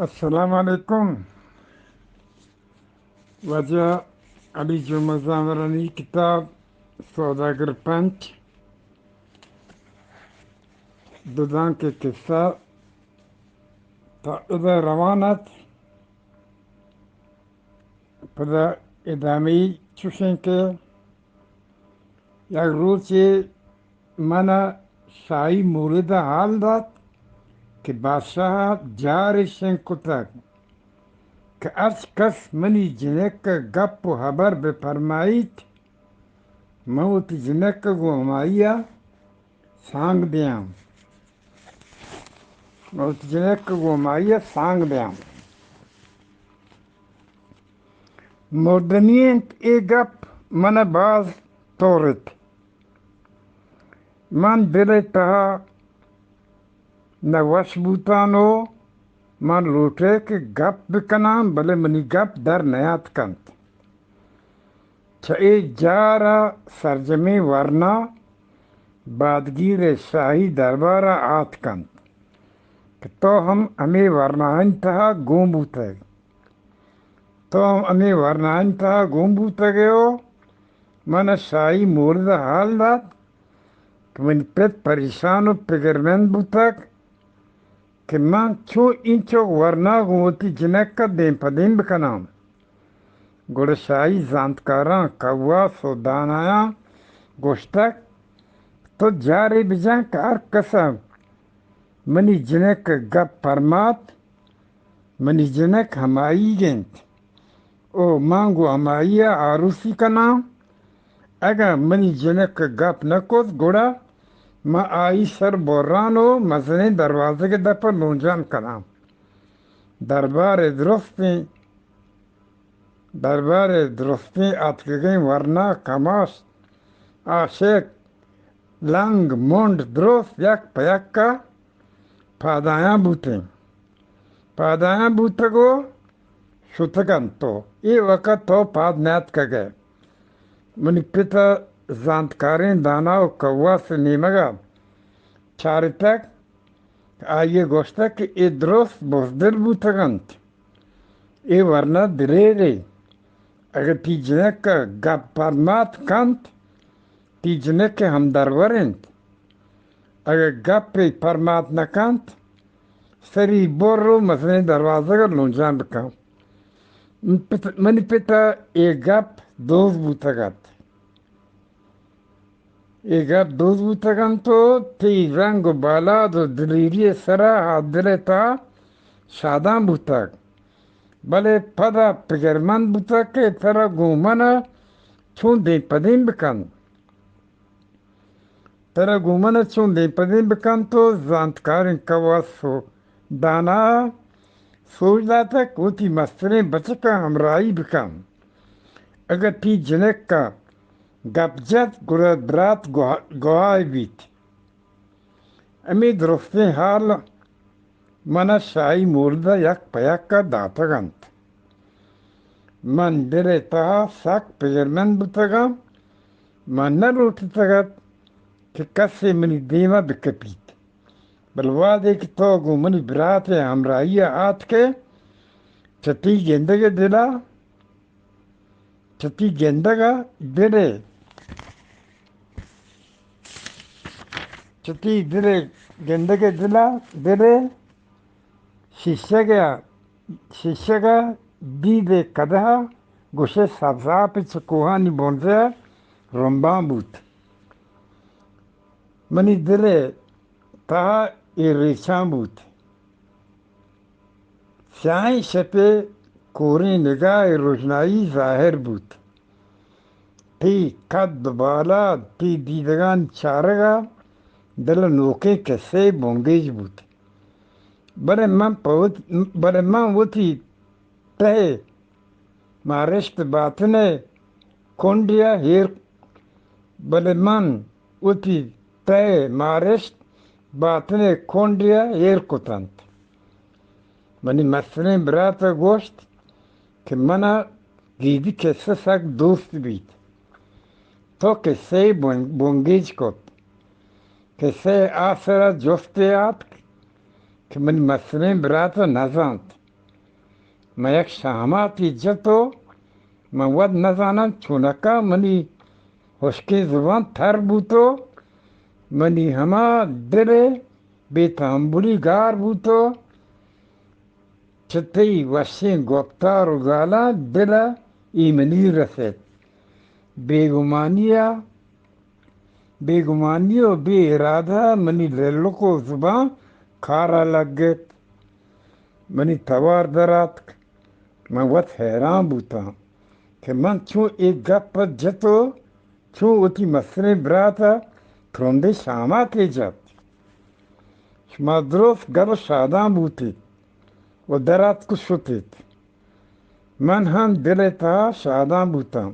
السلام علیکم۔ واجہ علی جمعہ زامرانی کتاب سوداگر پنچ، دودانکے قصہ تا ادا روان ات۔ پدا ادامہ چوشیں کہ یک روچے من ءَ شاہی مولد ءَ حال دات کہ بادشاہ ءَ جارے شنگ کتگ کہ ہرچ کس منی جنک ءَ گپ ءُ ہبر بہ پرمائیت، من وتی جنک ءَ گوں ہمائی ءَ سانگ دیاں۔ من وتی جنک ءَ گوں ہمائی ءَ سانگ دیاں۔ مردنی انت اے گپ من ءَ باز تورت۔ من دل ءِ تہا نہ وش بوتاں ءُ من لوٹے کہ گپ بکناں، بلے منی گپ در نیاتکنت۔ چہ اے جار ءَ سرجمیں ورنا بادگیر ءِ شاہی دربار ءَ آتکنت کہ تو ہم ہمے ورناہانی تہا گون بوتگ۔ تو ہم ہمے ورناہانی تہا گون بوتگ ئے ءُ من ءَ شاہی مولد ءَ حال دات کہ منی پت پریشان ءُ پگرمند بوتگ کہ من چون اینچک ورنا گوں وتی جنک ءَ دیم پہ دیم بکناں۔ گڑا شاہی زانتکاراں، کواس ءُ دانایاں گوشتگ، تو جارے بجن کہ ہر کس ءَ منی جنک ءِ گپ پرمات، منی جنک ہمائیگ انت ءُ من گوں ہمائی ءَ آروسی کناں۔ اگاں منی جنک ءَ گپ نہ کت، گڑا من آئی سر بران ءُ مزنیں دروازگ ءِ دپ ءَ لونجان کناں۔ دربار ءِ درستیں، دربار ءِ درستیں آتکگیں ورنا، کماش، آشک، لنگ، منڈ درست یک پہ یک ءَ پادایاں بوتیں۔ پادایاں بوتگ ءُ شتگ انت ءُ اے وقت تو پاد نیاتکگ ئے۔ منی پت ءَ زانتکاریں دانا ءُ کواس ءِ نیمگ ءَ چارتگ، آئی ءَ گوشتگ کہ اے درست بزدل بوتگ انت۔ اے ورنا دلیرے۔ اگہ تئی جنک ءَ گپ پرمات کنت، تئی جنک ءِ ہمدرور انت۔ اگہ گپے پرمات نہ کنت، سری بر ءُ مزنیں دروازگ ءَ لونجان بکن۔ من پت-، منی پت ءَ اے گپ دوست بوتگ ات۔ اے گپ دوست بوتگ انت ءُ تئی رنگ ءُ بالاد ءُ دلیری ءِ سرا آ دل ءِ تہا شادان بوتگ، بلے پدا پگرمند بوتگ کہ ترا گوں من ءَ چون دیم پہ دیم بکنت۔ ترا گوں من ءَ چون دیم پہ دیم بکنت ءُ زانتکاریں کواس ءُ دانا ءَ سوج داتگ کہ وتی مستریں بچک ءَ ہمراہی بکن۔ اگاں تئی جنک ءَ گپ جت، گڑا برات گواہ، گواہ بیت۔ ہمے درستیں ہال من ءَ شاہی مولد ءَ یک پہ یک ءَ داتگ انت۔ من دل ءِ تہا سک پگرمند بوتگاں۔ من نہ لوٹتگ ات کہ کسے منی دیم ءَ بکپیت، بلے وہدے کہ تو گوں منی برات ءِ ہمراہی ءَ آتکئے، چہ تئی گندگ ءِ دل ءَ چہ تئی گندگ ءَ دل ءِ، چہ تئی دل ءِ گندگ ءِ دل ءَ دل ءِ شیشگ ءَ، شیشگ ءَ دید ءِ کدہ ءَ گوش ئے سبزاپ چہ کوہانی بنزہ ءَ رمبان بوت۔ منی دل ءِ تہا اے ریچان بوت۔ سیاہیں شپ ءِ کوریں نگاہ ءِ رژنائی ظاہر بوت۔ تئی کد ءُ بالاد، تئی دیدگانی چارگ ءَ دل ءَ نوکیں کسہ ءِ بنگیج بوت۔ بلے من پہ وت-، بلے من وتی تہ ءِ مارشت باتن ءِ کنڈے ءَ ایر، بلے من وتی تہ ءِ مارشت باتن ءِ کنڈے ءَ ایر کت انت۔ منی مستریں برات ءَ گوشت کہ من ءَ گیدی کسہ سک دوست بیت۔ تو کسہ ءِ بن-، بنگیج کت۔ کسہ ءِ آسر ءَ جستے آتک کہ منی مستریں برات ءَ نہ زانت۔ من یک شاماتے جت و من وت نزاناں چونکا منی ہشکیں زبان تر بوت و منی ہما دل ء بے تحملی گار بوت و چہ تئی وشیں گپتار و گالاں دل ء ایمنی رست۔ بے گمانی ء، بے گمانی و بے ارادہ منی للک و زبان کار ء لگت۔ منی توار در آتک۔ من وت حیران بوتاں کہ من چون اے گپ ء جت و چون وتی مستریں برات ء ترندیں شاماتے جت۔ شما درست گل ء شادان بوتیت و در آتک و شتیت۔ من ہم دل ء تہا شادان بوتاں۔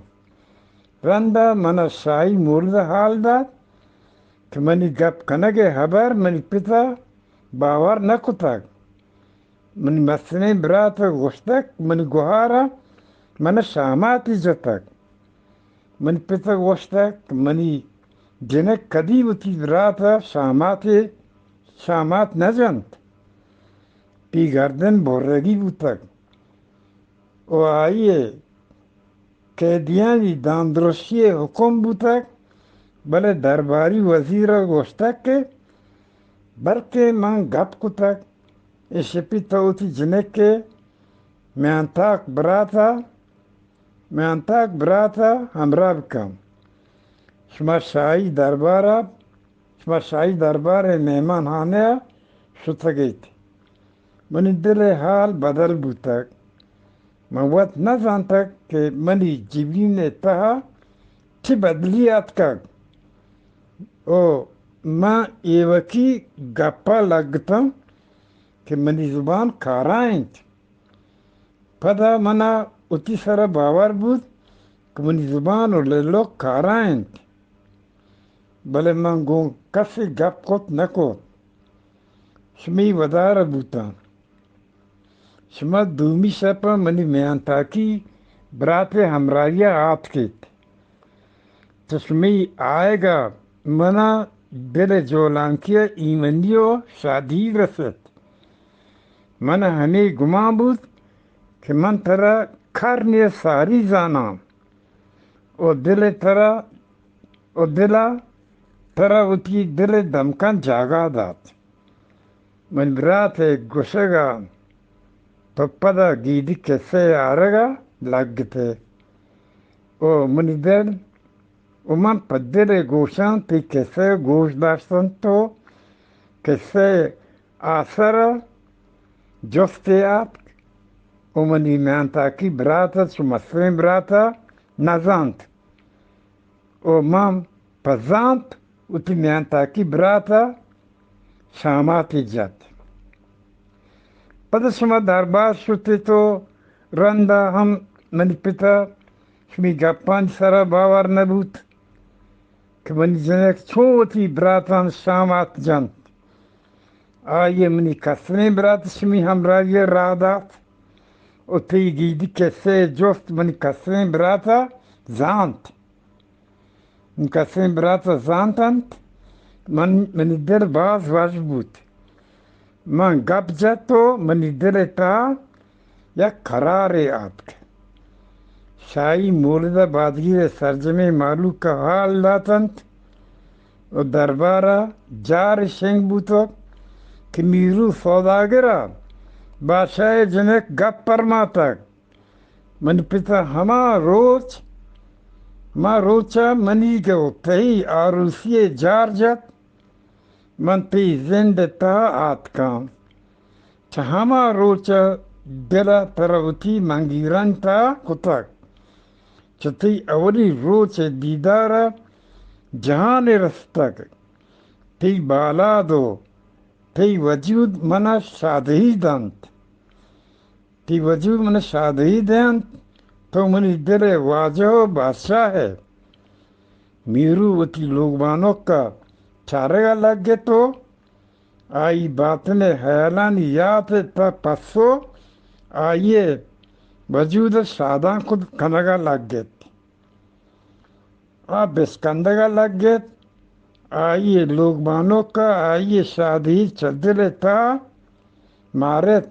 رند ء من ء شاہی مولد ء حال دات کہ منی گپ کنگ ء ہبر منی پت ء باور نہ کتگ۔ منی مستریں برات ء گوشتگ، منی گہار ء من ء شاماتے جتگ۔ منی پت ء گوشتگ کہ منی جنک کدی وتی برات ء شاماتے، شامات نہ جنت۔ پی گردن برگی بوتگ و آئی ء قیدیانی داندرشی ء حکم بوتگ، بلے درباری وزیر ء گوشتگ کہ بلکیں من گپ کتگ، اے شپی تو وتی جنک ء میانتاک برات ء، میانتاک برات ء ہمراہ بکن۔ شما شاہی دربار ء، شما شاہی دربار ء مہمان ہانے ء شتگ ایت۔ منی دل ء حال بدل بوتگ۔ من وت نہ زانتگ کہ منی جبین ء تہا چی بدلی آتکگ۔ او من ایوکی گپا لگتاں کہ منی زبان کارا انت۔ پدا منا وتی سرا باور بوت کہ منی زبان و للک کارا انت، بلے من گوں کسی گپ کت نہ کت۔ شمی ودار بوتاں۔ شما دومی شپ ء منی میانتاکی برات ء ہمراہی ء آتکیت۔ چہ شمی آیگ ء من ء دل ء جولانکی ء ایمنی و شادی رست۔ من ء ہمے گمان بوت کہ من ترا کرنے ء ساری زاناں و دل ء ترا و دل ء ترا وتی دل ء دمکاں جاگہ دات۔ منی برات ء گوشگ ء تو پدا گیدی کسہ ء آرگ ء لگت ئے۔ او منی دل، و من پہ دل ء گوشاں تئی کسہ ء گوش داشت انت و کسہ ء آسر ء جستے آتک و منی میانتاکی برات ء چو مستریں برات ء نہ زانت۔ و من پہ زانت وتی میانتاکی برات ء شاماتے جت۔ پدا شما دربار شت ات و رند ء ہم منی پت ء شمی گپانی سر ء باور نہ بوت کہ منی جنک چون وتی براتاں شامات جنت۔ آئی ء منی کستریں برات شمی ہمراہی ء راہ دات و تئی گیدی کسہ ء جست منی کستریں برات ء زانت۔ من کسیں برات ء زانت انت، من، منی دل باز وش بوت۔ من گپ جت و منی دل ء تہا یک قرارے آتک۔ شاہی مولد ء بادگیر ء سرجمیں مہلوک ء حال دات انت و دربار ء جار شنگ بوتگ کہ میرو سوداگر ء بادشاہ ء جنک گپ پرماتگ۔ منی پت ء ہما روچ، ہما روچ ء منیگ ء تئی آروسی ء جار جت، من تئی زند ء تہا آتکاں۔ چہ ہما روچ ء دل ء ترا وتی منگیرانی تہا کتگ۔ چہ تئی اولی روچ ء دیدار ء جہان ء رستگ۔ تئی بالاد و تئی وجود من ء شادہی دنت۔ تئی وجود من ء شادہی دینت، تو منی دل ء واجہ و بادشاہ ئے۔ میرو وتی لوگبانک ء چارگ ء لگت و آئی باتن ء ہیالانی یات ء تہ پسو آئی ء وجود ء شادان کت کنگ ء لگت۔ آ بسکندگ ء لگت، آئی ء لوگبانک ء آئی ء شادہی چہ دل ء تہا مارت۔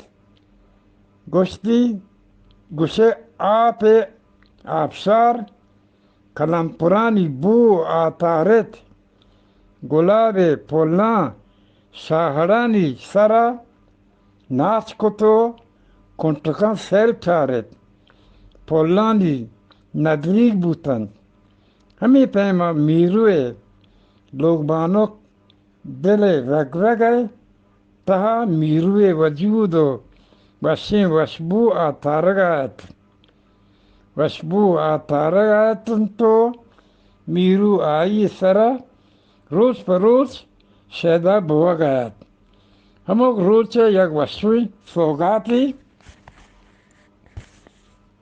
گوشتی، گوشئے آپ ءِ آبشار، کلمپرانی بو آتارت، گلاب ءِ پلاں شاہڑانی سرا ناچ کت و کنٹکاں سیل چارت، پلانی ندریگ بوتنت۔ ہمے پیما میرو ءِ لوگ بانک دل ءِ رگ رگ ءِ تہا میرو ءِ وجود و وشیں وشبو آتارگ ءَ ات۔ وشبو آتارگ ءَ ات انت و میرو آئی ءِ سرا روچ پہ روچ شیدا بوگ ءَ ات۔ ہمک روچ ءِ یک وشیں سوگاتے،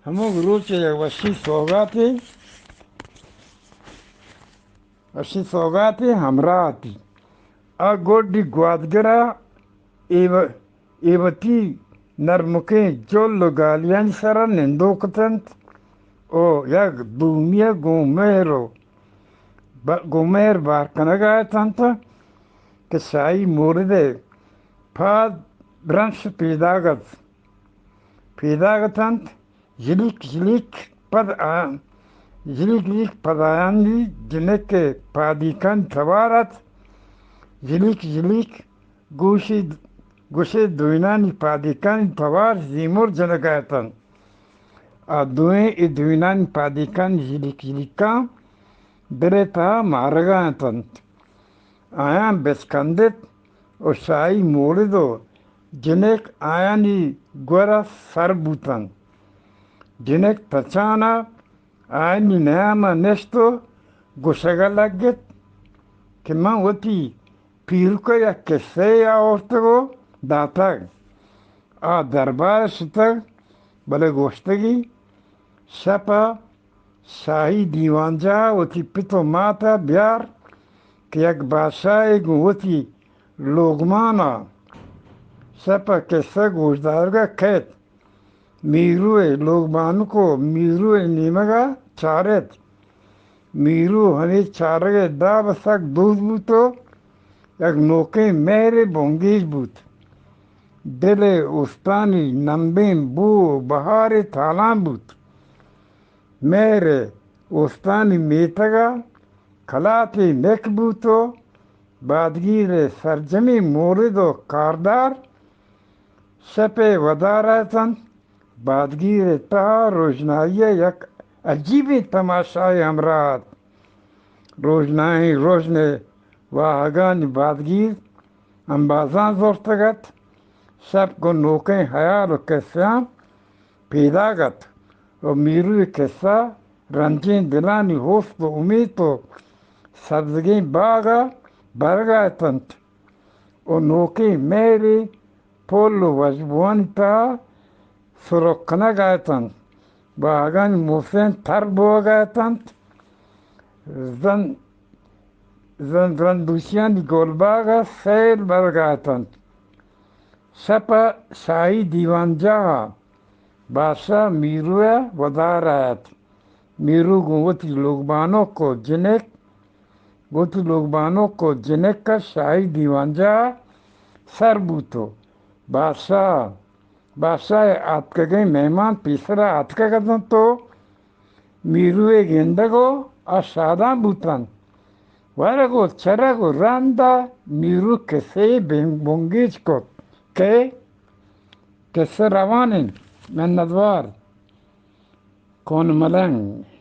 ہمک روچ ءِ یک وشیں سوگاتے، وشیں سوگاتے ہمراہ اتی۔ آ گڈی گوادگر ءَ اے و-، اے وتی نرمکیں جل و گالیانی سرا نندوک اتنت و یک دومی ءَ گوں مہر و ب-، گوں مہر بار کنگ ءَ اتنت کہ شاہی مورد ءِ پاد برنش پیداگ ات، پیداگ اتنت۔ جلیک جلیک پد آ-، جلیک جلیک پد آیانی جنک ءِ پادیکانی توار ات۔ جلیک جلیک گوشی، گوشے دوئینانی پادیکانی توار زیمر جنگ ءَ اتنت۔ آ دوئیں اے دوئینانی پادیکانی جلیک جلیکاں دل ءِ تہا مارگ ءَ اتنت۔ آیاں بچکندت و شاہی مورد و جنک آیانی گور ءَ سر بوتنت۔ جنک تچان ءَ آیانی نیام ءَ نشت و گوشگ ءَ لگت کہ من وتی پیرک ءَ یک کسہ یے آورتگ و داتگ۔ آ دربار ءَ شتگ، بلے گوشتگی شپ ءَ شاہی دیوانجاہ ءَ وتی پت و مات ءَ بیار کہ یک بادشاہے گوں وتی لوگمان ءَ شپ ءَ کسہ گوشدارگ ءَ کئیت۔ میرو ءِ لوگ بانک و میرو ءِ نیمگ ءَ چارت۔ میرو ہمے چارگ ءِ داب ءَ سک دوست بوت و یک نوکیں مہرے بنگیج بوت۔ دل ءِ استانی نمبیں بو و بہارے تالان بوت۔ مہر ءِ استانی میتگ ءَ کلاتے نک بوت و بادگیر ءِ سرجمیں مورد و کاردار شپ ءِ ودار ءَ اتنت۔ بادگیر ءِ تہا روژنائی ءِ یک عجیبیں تماشائے ہمراہ ات۔ روژنائیں روژن ءِ واہگانی بادگیر امبازاں زرتگ ات۔ شپ گوں نوکیں ہیال و کسہاں پیداگ ات و میرو ءِ کسہ رنجیں دلانی ہوست و امیت و سبزگیں باگ ءَ برگ ءَ اتنت و نوکیں مہرے پل و وشبوانی تہا سرک کنگ ءَ اتنت۔ باگانی موسم تر بوگ ءَ اتنت۔ زن-، زن-، زندوشیانی گلباگ ءَ سیل برگ ءَ اتنت۔ شپ ءَ شاہی دیوانجاہ ءَ بادشاہ میرو ءِ ودار ءَ ات۔ میرو گوں وتی لوگبانک و جنک، گوں وتی لوگبانک و جنک ءَ شاہی دیوانجاہ ءَ سر بوت و بادشاہ، بادشاہ ءِ آتکگیں مہمان پیسر ءَ آتکگ اتنت و میرو ءِ گندگ و آ شادان بوتنت۔ ورگ و چرگ و رند ءَ میرو کسہ ءِ بن-، بنگیج کت کہ کسہ روان انت۔ منتوار۔ کون ملنگ۔